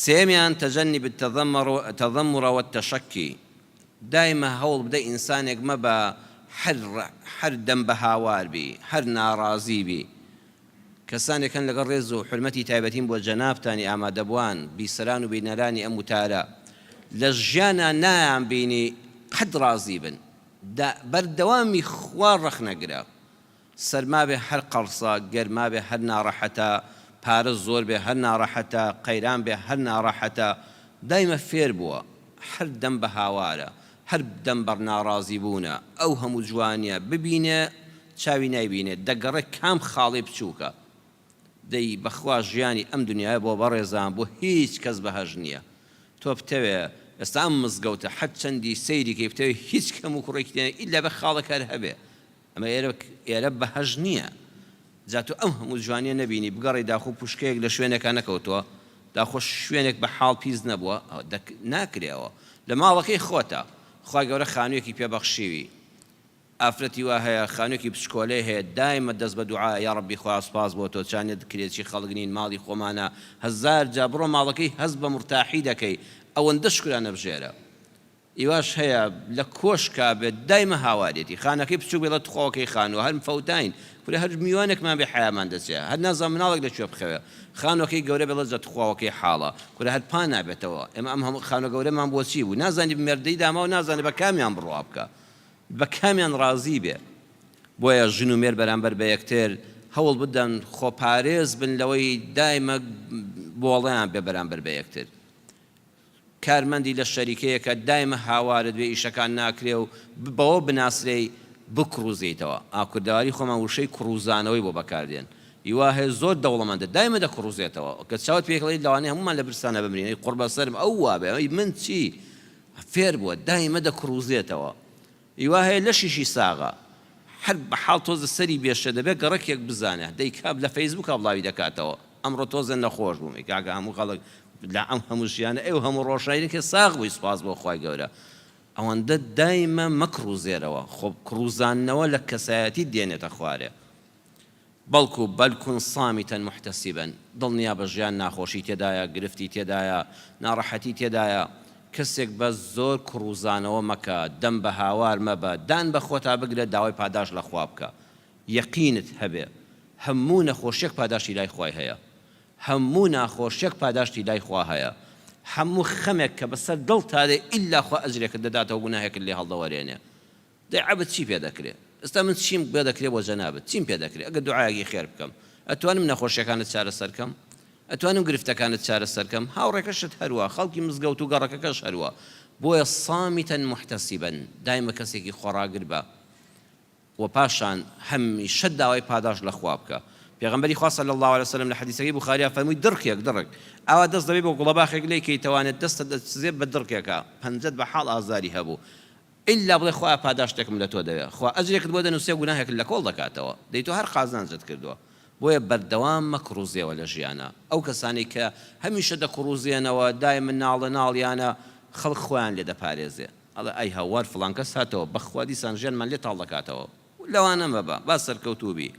سێیەمیان، تجنب التذمر والتشکی، دایمە هەوڵ بدە ئینسانێک مەبە هەر هەر دەم بە هاوار بی، هەر ناڕازی بی. کەسانێک هەن لەگەڵ ڕێز و حورمەتی تایبەتیم بۆ جەنابتانی ئامادەبوان، بیسەران و بینەرانی ئەم وتارە، لە ژیانا نایانبینی قەت ڕازی بن. دا بەردەوامی خوا ڕەخنەگرە. سەرما بێ هەر قەڵسە، گەرما بێ هەر ناڕەحەتە، پارە زۆر بێ هەر ناڕەحەتە، قەیران بێ هەر ناڕەحەتە، دایمە فێر بووە هەر دەم بە هاوارە، هەر دەم بە ناڕازی بوونە، ئەو هەموو جوانیە ببینێ چاوی نایبینێ، دەگەڕێ کام خاڵی بچووکە. دەی بەخوا ژیانی ئەم دنیایە بۆ بەڕێزان بۆ هیچ کەس بەهەشت نیە، تۆ بتەوێ ئێستا ئەم مزگەوتە حەد چەندی سەیری کەی بتەوێ هیچ کەموکوڕێکی تێ نیە ئیلا بێ خاڵێک هەر هەبێ، ئەمە ئێرە ئێرە بەهەشت نییە. جا تۆ ئەم هەموو جوانیە نەبینی بگەڕێی داخۆ پوشکەیەک لە شوێنێکا نەکەوتووە؟ داخۆ شوێنێک بە حاڵ پیس نەبووە؟ ئەوە دەک ناکرێ ئەوە لە ماڵەکەی خۆتە خوای گەورە خانوویەکی پێ بەخشیوی ئافرەتی وا هەیە خانوویەکی بچکۆلەی هەیە دایمە دەست بە دوعایە یاڕەبی خوایە سوپاس بۆ تۆ چانێت کرێچی خەڵک نین ماڵی خۆمانە هەزار جا بڕۆ ماڵەکەی هەست بە مورتاحی دەکەی ئەوەندە شوکرانە بژێرە ئیواش هەیە لە کۆشکا بێت دایمە هاوارێتی خانەکەی بچوک بێ ڵێ توخوا کەی خانوە هەر فەوتاین کورە هەر میوانێکمان بێ حەیامان دەچێ هەر نازانم مناڵێک لە کوێ بخەوێ خانوەکەی گەورە بێ ڵێ جا توخوا کەی حاڵە کورە هەر پان نابێتەوە ئێمە ئەم هەموو خانوە گەورەمان بۆ چی بوو نازانی مێردەی داماو نازانێ بە کامیان بڕوا بکا بە کامیان ڕازی بێ بۆیە ژن و مێر بەرامبەر بە یەکتر هەوڵ بدەن خۆپارێز بن لەوەی دایمە بۆڵەیان بێ بەرامبەر بە یەکتر. کارمەندی لە شەریکەیەکە دایمە هاوارت بێ ئیشەکان ناکرێ و بەوە بناسرێی بکڕوزێیتەوە ئا کوردەواری خۆمان وشەی کڕوزانەوەی بۆ بەکار دێن ی وا هەیە زۆر دەوڵەمەندە دایمە دەکڕوزێتەوە کە چاوت پێی کەڵی لەوانەیە هەموومان لە برسانە بمرین ئەی قوڕبەسەرم ئەو وابێ ئەی من چی فێر بووە دایمە دەکڕوزێتەوە ی وا هەیە لەشیشی ساغە هەر بە حاڵ تۆزە سەری بێشێ دەبێ گەڕەکێک بزانێ دەیکا لە فەیسبووکا بڵاوی دەکاتەوە ئەمڕۆ تۆزێ نەخۆش بووم ئەی کاکە هەموو خەڵک لە ئەم هەموو ژیانە ئەو هەموو ڕۆشنایی کە ساغ بووی سوپاس بۆ خوای گەورە ئەوەندە دایمە مەکڕوزێرەوە خۆ کڕوزاندنەوە لە کەسایەتیت دێنێتە خوارێ. بەڵکو بل کن صامتا محتسبا، دڵنیابە ژیان ناخۆشی تێدایە، گرفتی تێدایە، ناڕەحەتی تێدایە، کەسێک بە زۆر کوڕوزانەوە مەکە، دەم بە هاوار مەبە، دان بە خۆتا بگرە داوای پاداشت لە خوا بکە، یەقینت هەبێ هەموو نەخۆشیەک پاداشتی لای خوای هەیە، هەموو ناخۆشیەک پاداشتی لای خوا هەیە، هەموو خەمێک کە بەسەر دڵتا دێ ئیلا خوا ئەجرێکت دەداتەوە گوناهێکت لێ هەڵدەوەرێنێ. دەی عەبد چی پێ دەکرێ؟ ئێستا من چیم پێ دەکرێ بۆ جەنابت؟ چیم پێ دەکرێ ئەگەر دوعایەکی خێر بکەم؟ ئەتوانم نەخۆشیەکانت چارەسەر کەم؟ ئەتوانم گرفتەکانت چارەسەر کەم؟ هاوڕێکەشت هەروا، خەڵکی مزگەوت و گەڕەکەکەش هەروا. بۆیە صامتا محتسبا، دایمە کەسێکی خۆڕاگر بە و پاشان هەمیشە داوای پاداشت لە خوا بکە. پێغەمبەری خوا صلی اللە علیە وسلم لە حەدیسەکەی بوخاریا فەرمووی دڕکێک، دڕک، ئاوا دەست دەبەی بۆ گوڵەباخێک لێی کەی تەوانێت دەستت دەچزێ بە دڕکێکا، پەنجەت بە حاڵ ئازاری هەبوو، ئیلا بڵێ خوایە پاداشتێکم لە تۆ دەوێ خوا ئەجرێکت بۆ دەنوسێ گوناهێکت لە کۆڵ دەکاتەوە دەی تۆ هەر قازانجت کردوە بۆیە بەردەوام مەکڕوزێوە لە ژیانا ئەو کەسانەی کە هەمیشە دەکڕوزێنەوە دایمە ناڵە ناڵیانە خەڵک خۆیان لێ دەپارێزێ ئەڵێ ئای هاوار فڵان کەس هاتەوە بەخوا دیسان ژیانمان لێ تاڵ دەکاتەوە لەوانە مەبە با سەرکەوتوو بی.